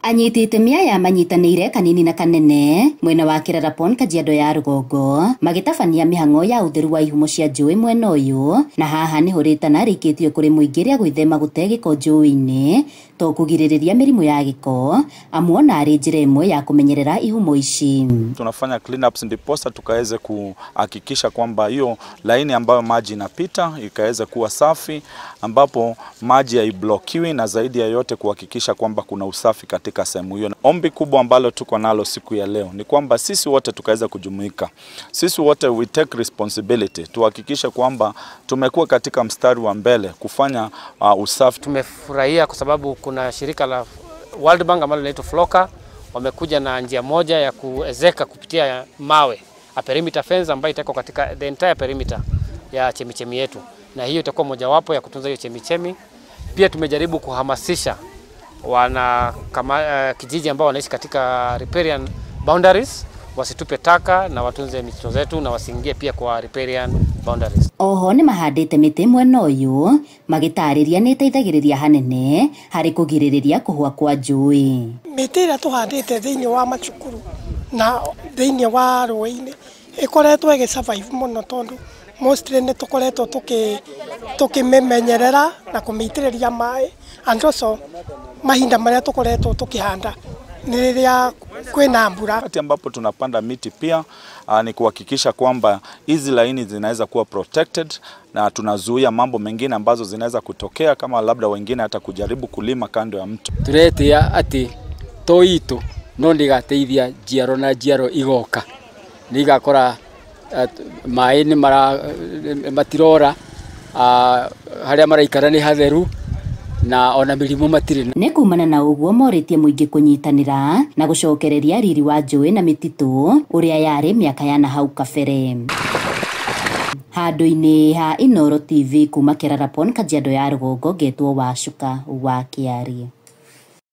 Anyiti itemi aya manyitanĩire kanini na kanene mwena wa Kerarapon Kajiado ya rũgongo magĩtabania mĩhang'o ya ũtheru wa ihumo cia njũĩ mwena ũyũ, na haha nĩho rĩtana rĩikĩtio kũrĩ mũingĩ rĩa gwĩthema gũte gĩko njũĩ-inĩ to kũgirĩrĩria mĩrimũ ya gĩko, amu ona arĩ njĩra ĩmwe ya kũmenyerera ihumo ici. Tunafanya cleanups ndiposa tukaweze kuhakikisha kwamba hiyo laini ambayo maji inapita ikaweze kuwa safi, ambapo maji haiblokiwi, na zaidi ya yote kuhakikisha kwamba kuna usafi katika sehemu hiyo. Ombi kubwa ambalo tuko nalo siku ya leo ni kwamba sisi wote tukaweza kujumuika. Sisi wote we take responsibility, tuhakikishe kwamba tumekuwa katika mstari wa mbele kufanya usafi. Tumefurahia kwa sababu kuna shirika la World Bank ambalo linaitwa Floka, wamekuja na njia moja ya kuezeka kupitia mawe, a perimeter fence ambayo itakuwa katika the entire perimeter ya chemichemi yetu, na hiyo itakuwa mojawapo ya kutunza hiyo chemichemi. Pia tumejaribu kuhamasisha wana kama, kijiji ambao wanaishi katika riparian boundaries wasitupe taka na watunze mito zetu na wasiingie pia kwa riparian boundaries. Oho nĩ mahandĩte mĩtĩ mwena ũyũ magĩtarĩria nĩ ĩteithagĩrĩria hanene harĩ kũgirĩrĩria kũhũa kwa njũĩ. Mĩtĩ ĩrĩa tũhandĩte thĩinĩ wa macukuru na thĩinĩ wa rũĩ-inĩ ĩkoretwo ĩgĩ survive mũno, tondũ mostly nĩ tũkoretwo tũkĩmĩmenyerera na kũmĩitĩrĩria maĩ, and also mahinda marĩa tũkoretwo tũkĩhanda ni rĩrĩa kwĩna mbura. Wakati ambapo tunapanda miti pia ni kuhakikisha kwamba hizi laini zinaweza kuwa protected na tunazuia mambo mengine ambazo zinaweza kutokea, kama labda wengine hata kujaribu kulima kando ya mto. Turetia ati to itu no ndigateithia njiaro na njiaro igoka nigakora maĩ nĩ matirora, harĩa maraikara nĩ hatheru na ona mĩrimũ matirĩ. Nĩ kumana na ũguo morĩtie mũingĩ kũnyitanĩra na gũcokereria riri wa njũĩ na mĩtitũ ũrĩa yarĩ mĩaka ya nahau kabere. Handũ-inĩ ha Inooro TV kuma Kerarapon Kajiado ya rũgongo, ngetwo Wacuka wa Kĩarie.